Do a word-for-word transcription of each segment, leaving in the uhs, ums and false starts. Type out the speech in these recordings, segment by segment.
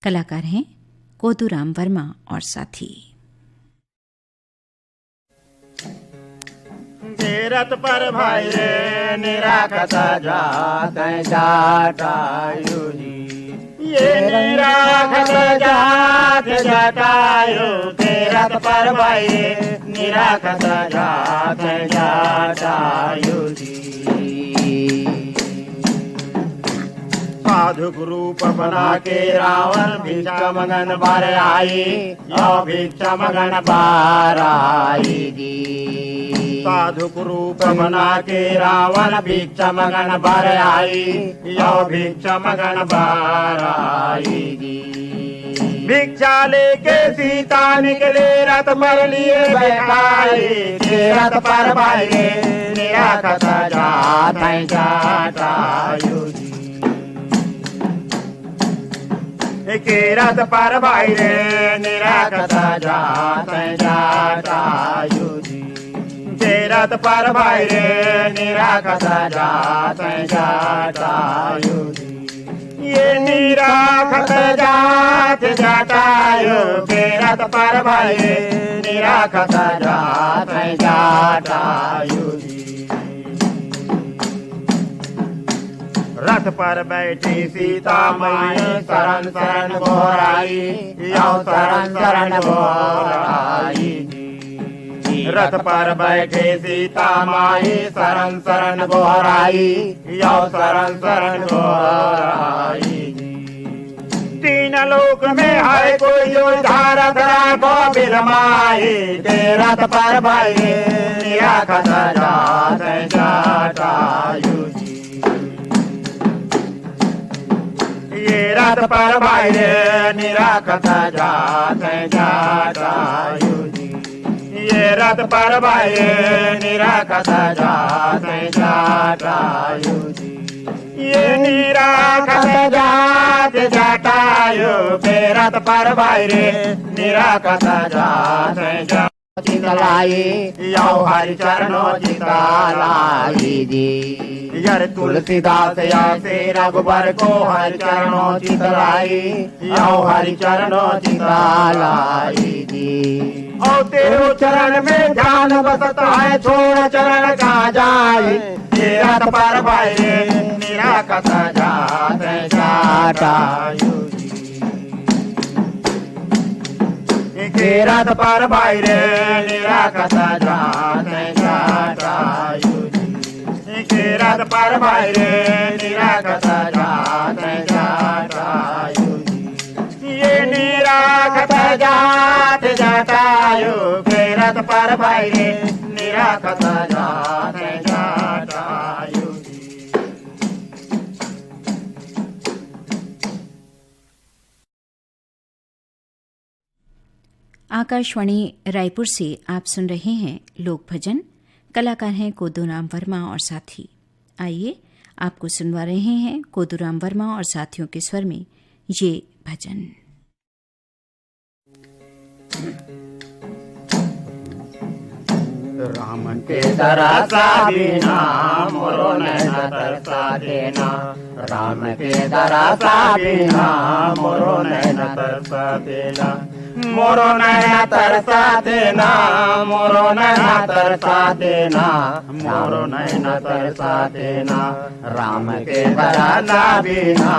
कलाकार हैं कोदूराम वर्मा और साथी। तीरथ पर भाई रे निराखत जात जटायु जी। ये निराखत जात जटायु, तीरथ पर भाई रे निराखत जात जटायु जी। साधु रूप बना के रावण भिक्षा मंगन बर आई, यो भिक्षा मंगन बर आई जी। साधु रूप बना के रावण भिक्षा मंगन बर आई, यो भिक्षा मंगन बर आई जी। भिक्षा लेके सीता निकले रथ पर लिए बैठाई, तीरथ पर भाई रे निराखत जात जटायु जी। तीरथ पर भाई रे निराखत जात जटायु जी। तीरथ पर भाई रे निराखत जात जटायु जी। ये निराखत जात जटायु, तीरथ पर भाई रे निराखत जात जटायु जी। रथ पर बैठी सीता माई शरण शरण गोहराई, यो शरण शरण गोहराई जी। रथ पर बैठी सीता माई शरण शरण गोहराई, यो शरण शरण गोहराई जी। तीन लोक में है कोई जो धारत राखो बिलमाई, तीरथ पर भाई रे निराखत जात जटायु जी। ये रथ पर भाई रे निराखत जात जटायु जी। ये रथ पर भाई रे निराखत जात जटायु जी। ये निराखत जात जटायु, तीरथ पर भाई रे निराखत जात जटायु। चितलाई, यो हरि चरणो चितलाई जी। यार तुलसीदास या से रघुबर को हरि चरणो चितलाई, यो हरि चरणो चितलाई जी। और तेरो चरण में ध्यान बसत है, छोड़ चरण का जाए। तीरथ पर भाई रे निराखत जात जटायु जी। तीरथ पर भाई रे निराखत जात जटायु जी। तीरथ पर भाई रे निराखत जात जटायु जी। ये निराखत जात जटायु, तीरथ पर भाई रे निराखत जात जटायु जी। आकाशवाणी रायपुर से आप सुन रहे हैं लोक भजन। कलाकार हैं कोदूराम वर्मा और साथी। आइए, आपको सुनवा रहे हैं कोदूराम वर्मा और साथियों के स्वर में ये भजन। राम के दरसा बिना मोरो नैन तरसा देना। राम के दरसा बिना मोरो नैन तरसा देना। मोरो नैन तरसा देना, मोरो नैन तरसा देना, मोरो नैन तरसा देना। राम के भजना बिना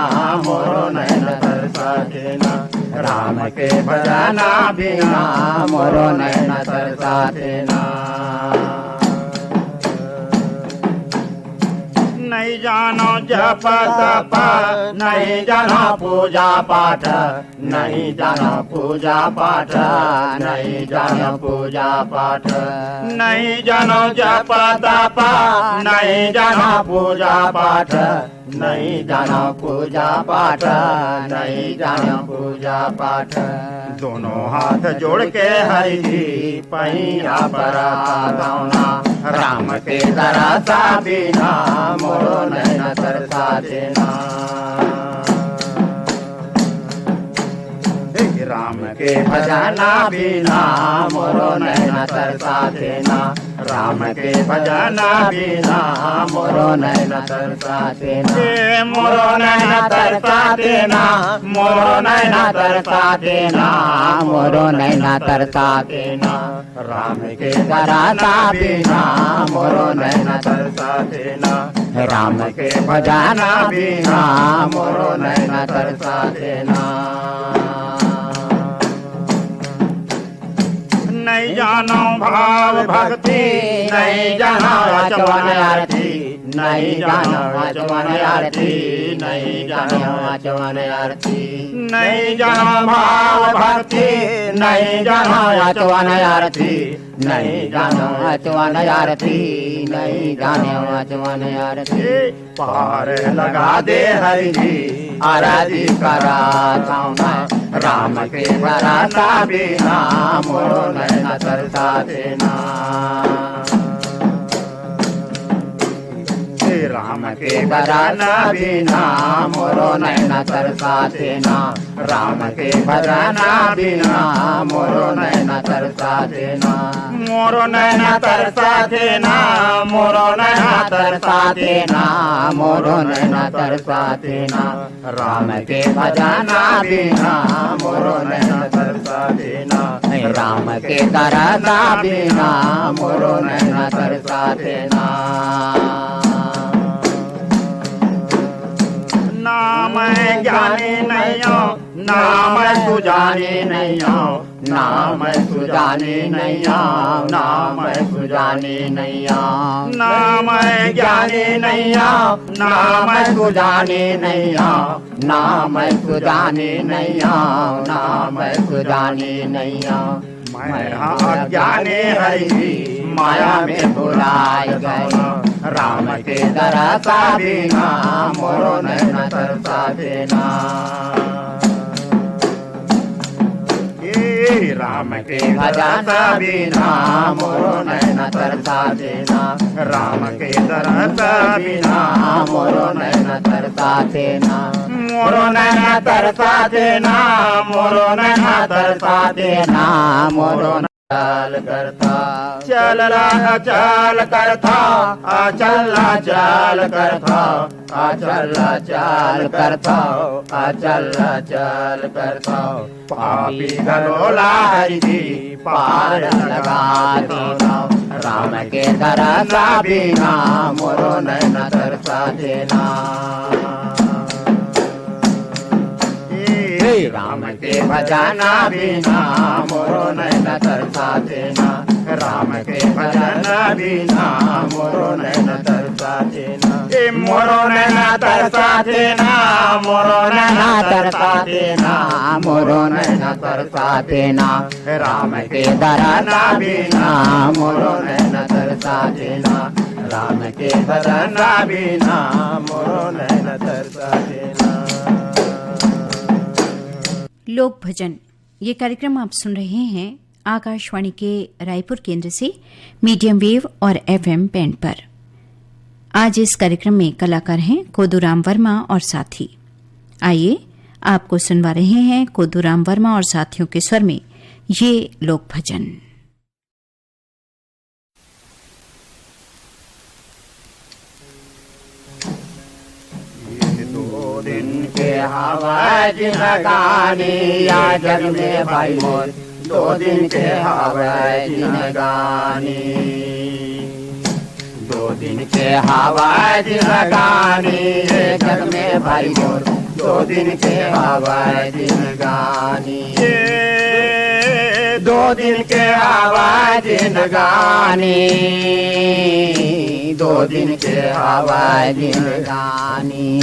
मोरो नैन तरसा देना। राम के भजना बिना मोरो नैन तरसा देना। नहीं जानो जप तप, नहीं जानो पूजा पाठ, नहीं जानो पूजा पाठ, नहीं जानो पूजा पाठ। नहीं जानो जप तप, नहीं जानो पूजा पाठ, नहीं जानो पूजा पाठ, नहीं जानो पूजा पाठ। दोनों हाथ जोड़ के हरि जी पैया परा दौना। राम के दरसा बिना मोरो नैन तरसा देना। हे राम के भजना बिना मोरो नैन तरसा देना। राम के भजन बिना मोरो नैना तरसाथे ना। ए मोरो नैना तरसाथे ना, मोरो नैना तरसाथे ना, मोरो नैना तरसाथे ना। राम के दरस बिना मोरो नैना तरसाथे ना। राम के भजन बिना मोरो नैना तरसाथे ना। नहीं जानो भाव भक्ति, नहीं जानो आचमन आरती, नहीं जानो आचमन आरती, नहीं जानो आचमन आरती। नहीं जानो भाव भक्ति, नहीं जानो आचमन आरती, नहीं जानो आचमन आरती, नहीं जानो आचमन आरती। पार लगा दे हरि जी, आरती करा सावना। राम के दरस बिना मोरो नैना तरसाथे ना। हे राम के दरस बिना मोरो नैना तरसाथे ना। राम के भजन बिना मोरो नैना तरसाथे ना। मोरो नैना तरसाथे ना, मोरो नैना तरसाथे ना, मोरो नैना तरसाथे ना। राम के भजन बिना मोरो नैना तरसाथे ना। राम के दरस बिना मोरो नैना तरसाथे ना। ना मैं ज्ञानी नैया, ना मैं सुजानी नैया, ना मैं सुजानी नैया, ना मैं सुजानी नैया। ना मैं ज्ञानी नैया, ना मैं सुजानी नैया, ना मैं सुजानी नैया, ना मैं सुजानी नैया। मैं हा अज्ञानी हरि जी, माया में भुलाय गए। राम के दरस बिना मोरो नैना तरसाथे ना। ए राम के भजन बिना मोरो नैना तरसाथे ना। राम के दरस बिना मोरो नैना तरसाथे ना। मोरो नैना तरसाथे ना, मोरो नैना तरसाथे ना, मोरो नैना तरसाथे ना। चल करथा, अचल करथा, अचल अचल करथा, अचल अचल करथा, अचल अचल करथा। पापी घलो ला हरि जी पार लगा देना। राम के दरस बिना मोरो नैना तरसाथे ना। हे राम के भजन बिना मोरो नैना तरसाथे ना। राम के भजन बिना मोरो नैना तरसाथे ना। ए मोरो नैना तरसाथे ना, मोरो नैना तरसाथे ना, मोरो नैना तरसाथे ना। राम के दरस बिना मोरो नैना तरसाथे ना। राम के दरस बिना मोरो नैना तरसाथे ना। लोक भजन, ये कार्यक्रम आप सुन रहे हैं आकाशवाणी के रायपुर केंद्र से मीडियम वेव और एफएम बैंड पर। आज इस कार्यक्रम में कलाकार हैं कोदूराम वर्मा और साथी। आइए, आपको सुनवा रहे हैं कोदूराम वर्मा और साथियों के स्वर में ये लोक भजन। दो दिन के हवा जिनगानी या जग में भाई मोर, दो दिन के हवा जिनगानी। दो दिन के हवा जिनगानी, ये जग में भाई मोर, दो दिन के हवा जिनगानी। ये दो दिन के हवा जिनगानी, दो दिन के हवा जिनगानी।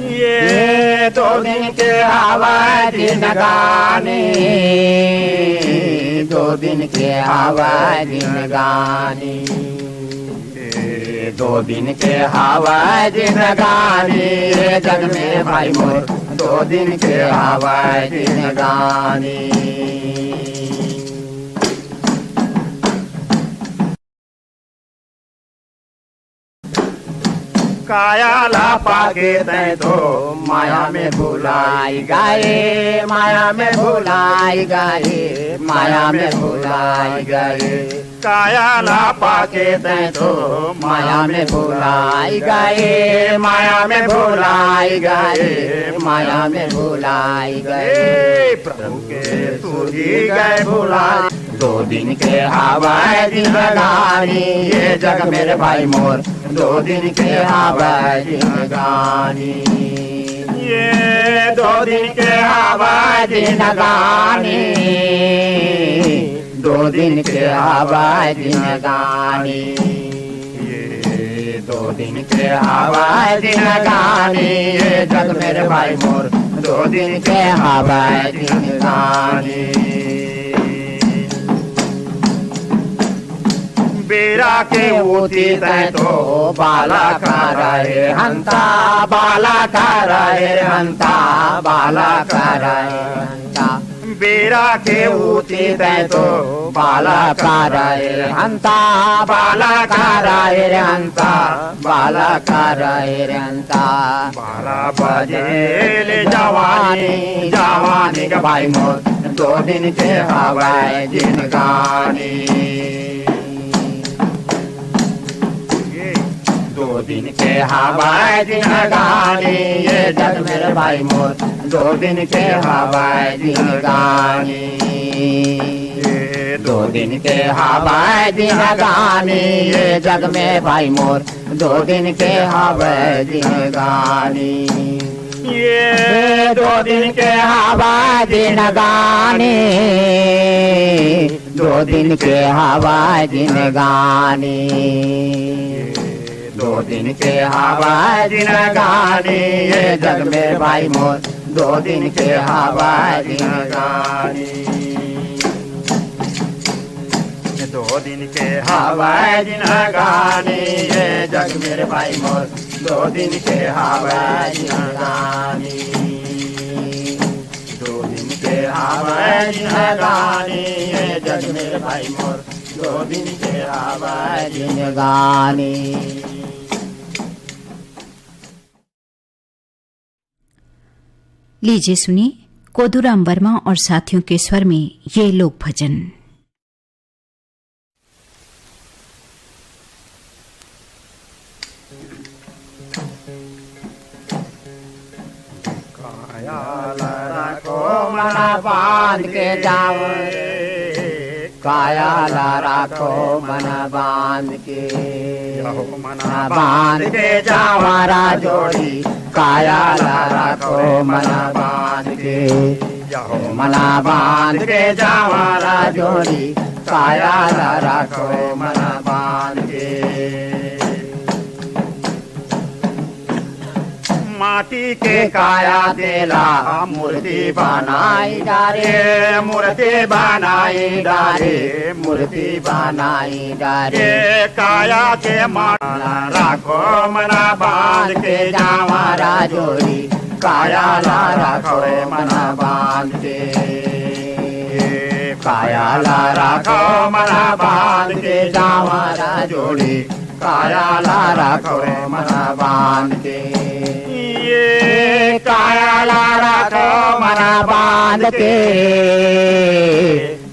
ये दो दिन के हवा जिनगानी, दो दिन के हवा जिनगानी। ये दो दिन के हवा जिनगानी, ये जग में भाई मोर, दो दिन के हवा जिनगानी। काया ला पाके तै तो माया में भुलाई गए, माया में भुलाई गए, माया में भुलाई गए। काया ला पाके तैं तो माया में भुलाई गए, माया में भुलाई गए, माया में भुलाई गए। ए, प्रभु के सूझी गए भुला। दो दिन के हवय जिनगानी, ये जग मेरे भाई मोर, दो दिन के हवय जिनगानी। ये दो दिन के हवय जिनगानी, दो दिन के हवय जिनगानी। ये दो दिन के हवय जिनगानी, ये जग मेरे भाई मोर, दो दिन के हवय जिनगानी। बेरा के उचित तो बालक रहे हंता, बालक रहे हंता, बालक रहे हंता। बेरा के उचित तो बालक रहे हंता, बालक रहे हंता, बालक रहे हंता। बारह बजे ले जवानी, जवानी के भाई मोर, दो दिन के हवय जिनगानी। दो दिन के हवय जिनगानी, ये जग मेरे भाई मोर, दो दिन के हवय जिनगानी। ये दो दिन के हवय जिनगानी, ये जग में भाई मोर, दो दिन के हवय जिनगानी। ये दो दिन के हवय जिनगानी, दो दिन के हवय जिनगानी। दो दिन के हवय जिनगानी, ये जग में भाई मोर, दो दिन के हवय जिनगानी। दो दिन के हवय जिनगानी, ये जग मेरे भाई मोर, दो दिन के हवय जिनगानी। दो दिन के हवय जिनगानी, ये जग मेरे भाई मोर, दो दिन के हवय जिनगानी। लीजिए सुनिए कोदूराम वर्मा और साथियों के स्वर में ये लोक भजन। काया ला राखो मन बांध के जावं रे, काया ला राखो मन बांध के। यहो मन बांध के जावं राजोरी, काया ला राखो मन बांध के। यहो मन बांध के जावं राजोरी, काया ला राखो मन बांध के। माटी के काया तेला मूर्ति बनाई डारे, मूर्ति बनाई डारे, मूर्ति बनाई डारे। ये काया के माला राखो मन बांध के जावं राजोरी, काया ला राखो मन बांध के। काया ला राखो मन बांध के जावं राजोरी, काया ला राखो मन बांध के। ये काया ला राखो मन बांध के,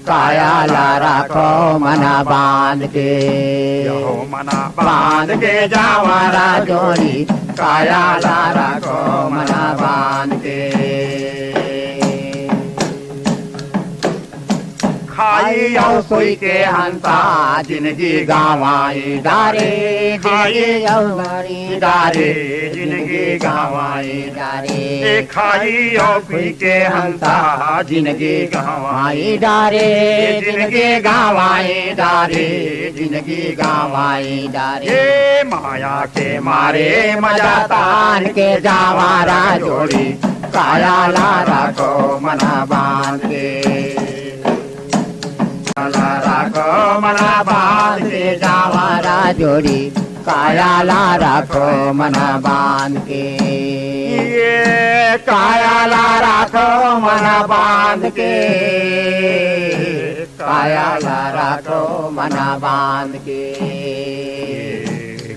काया ला राखो मन बांध के। यहो मन बांध के जावं राजोरी, काया ला राखो मन बांध के। खाई अउ सुई के हंता, जिनगी गंवाई डारे, खाई अउ सुई डारे, जिनगी गंवाई डारे। ए खाई अउ सुई के हंता, जिनगी गंवाई डारे, जिनगी गंवाई डारे, जिनगी गंवाई डारे। ए माया के मारे मजा तान के जावं राजोरी, काया ला राखो मन बांध के। ला राखो मन बांध के जावं राजोरी, काया ला राखो मन बांध के। ये काया ला राखो मन बांध के, काया ला राखो मन बांध के।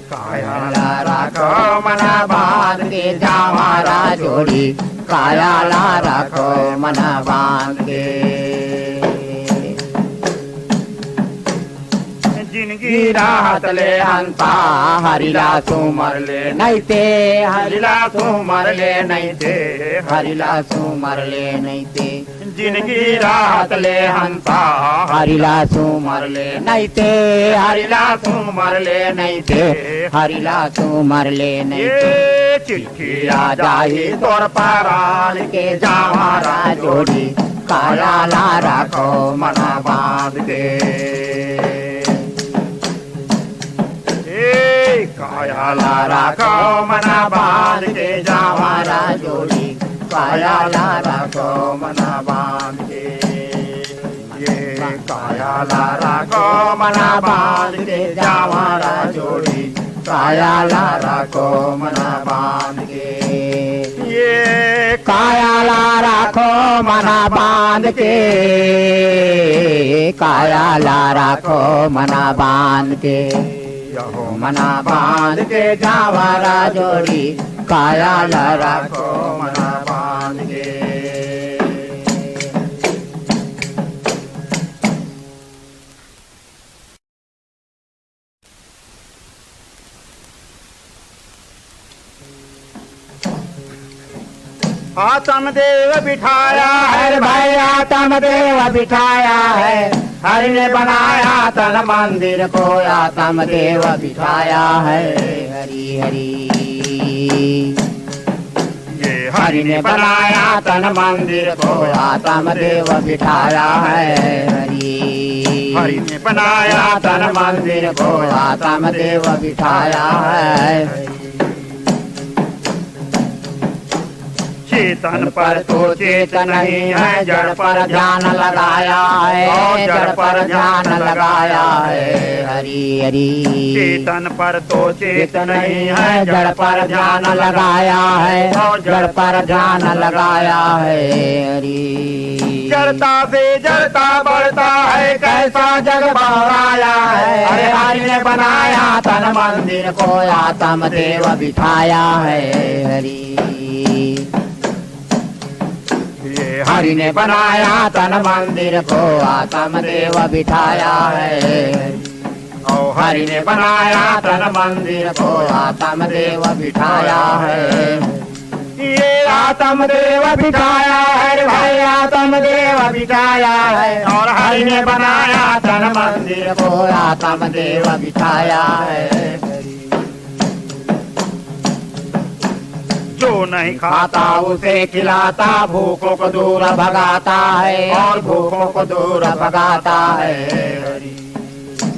काया ला राखो मन बांध के, जावं राजोरी, काया ला राखो मन बांध के। राहत ले हंसा, हरि ला सुमर ले नइते, हरि ला सुमर ले नइते, हरि ला सुमर ले नइते। जिनगी राहत ले हंसा, हरि ला सुमर ले नइते, हरि ला सुमर ले नइते, हरि ला सुमर ले नइते। ए चिट्ठी आ जाही तोर परान के, जांवरा जोड़ी काया ला राखो मना बांध के। ए काया ला राखो मना बांध के, जांवरा जोड़ी काया ला राखो मना बांध के। ये काया ला राखो मना बांध के, जांवरा जोड़ी काया ला राखो मना बांध के। ये काया ला राखो मना बांध के, काया ला राखो मना बांध के। यहो मना बांध के, जांवरा जोड़ी काया ला राखो मना बांध के। आत्म देव बिठाया है रे भाई, आत्म देव बिठाया है। हरि ने बनाया तन मंदिर को, आत्म देव बिठाया है। हरि हरि। ये हरि ने बनाया तन मंदिर को, आत्म देव बिठाया है। हरि हरि ने बनाया तन मंदिर को, आत्म देव बिठाया है। चेतन पर तो चेत नहीं है, जड़ पर ध्यान लगाया है, जड़ पर ध्यान लगाया है। हरि हरि। चेतन पर तो चेत नहीं है, जड़ पर ध्यान लगाया है, जड़ पर ध्यान लगाया है। हरि। जड़ता से जड़ता बढ़ता है, कैसा जग बहराया है। अरे हरि ने बनाया तन मंदिर को, आत्म देव बिठाया है। हरि। ये हरि ने बनाया तन मंदिर को, आत्म देव बिठाया है। ओ हरि ने बनाया तन मंदिर को, आत्म देव बिठाया है। ये आत्म देव बिठाया है रे भाई, आत्म देव बिठाया है। और हरि ने बनाया तन मंदिर को, आत्म देव बिठाया है। जो नहीं खाता उसे खिलाता, भूखों को दूर भगाता है, और भूखों को दूर भगाता है।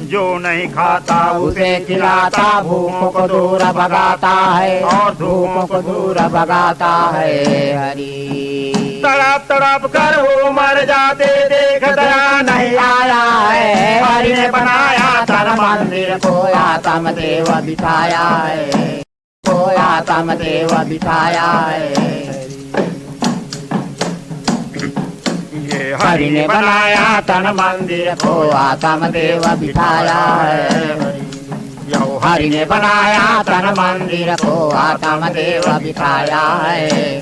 जो नहीं खाता उसे खिलाता, भूखों को दूर भगाता है, और भूखों को दूर भगाता है। हरि। तड़प तड़प कर वो मर जाते, देख दया नहीं आया है। हरि ने बनाया तन मंदिर को, आत्म देव बिठाया है। को आत्म देव बिठाया है। ये हरि ने बनाया तन मंदिर को, आत्म देव बिठाया है। यो हरि ने बनाया तन मंदिर को, आत्म देव बिठाया है।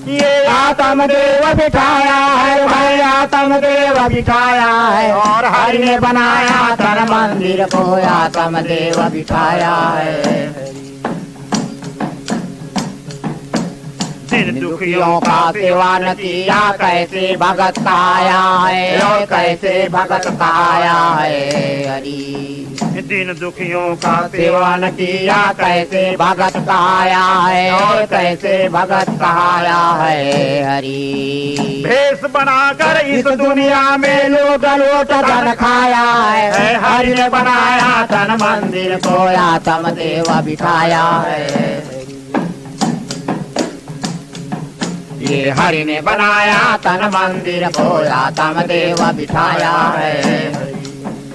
ये आत्म देव बिठाया है भाई, आत्म देव बिठाया है। और हरि ने बनाया तन मंदिर को, आत्म देव बिठाया है। जिन दुखियों का सेवा न किया, कैसे भगत कहाया है, और कैसे भगत कहाया है। हरि। जिन दुखियों का सेवा न किया, कैसे भगत कहाया है, और कैसे भगत कहाया है। हरि। भेष बनाकर इस दुनिया में लूट लूट धन खाया है। हरि ने बनाया तन मंदिर को, आत्म देव बिठाया है। ये हरि ने बनाया तन मंदिर को, आत्म देव बिठाया है।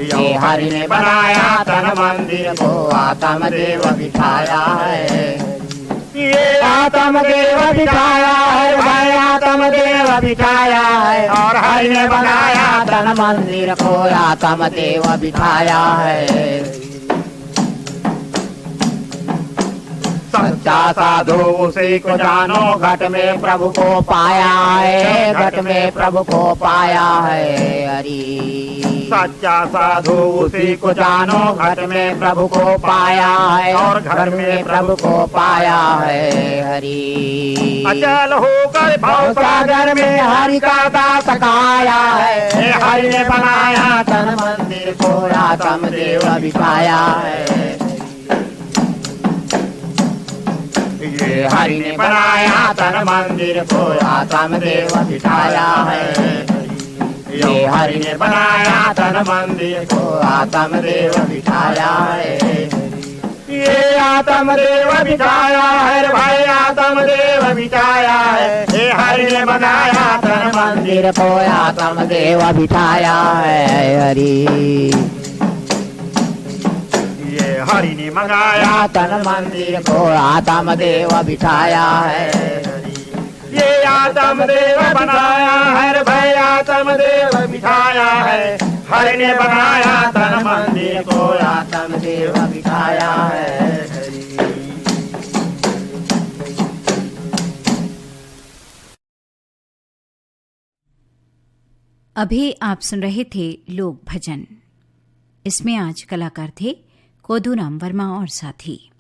ये हरि ने बनाया तन मंदिर को, आत्म देव बिठाया है। ये आत्म देव बिठाया है भाई, आत्म देव बिठाया है। और हरि ने बनाया तन मंदिर को, आत्म देव बिठाया है। सच्चा साधु उसी को जानो, घट में प्रभु को पाया है, घट में प्रभु को पाया है। हरि। सच्चा साधु उसी को जानो, घट में प्रभु को पाया है और घर में प्रभु को पाया है। हरि। अचल होकर भव सागर में हरि का दास काया है। हे हरि ने बनाया तन मंदिर को, आत्म देव बिठाया है। ये हरि ने बनाया तन मंदिर को, आत्म देव बिठाया है। ये हरि ने बनाया तन मंदिर को, आत्म देव बिठाया है। ये आत्म देव बिठाया है रे भाई, आत्म देव बिठाया है। ये हरि ने बनाया तन मंदिर को, आत्म देव बिठाया है। हरि। ये हरि ने मंगाया तन मंदिर को, आत्म देव बिठाया है। ये आत्म देव बनाया है रे भाई, आत्म देव बिठाया है। हरि ने बनाया तन मंदिर को, आत्म देव बिठाया है। अभी आप सुन रहे थे लोक भजन। इसमें आज कलाकार थे कोदूराम वर्मा और साथी।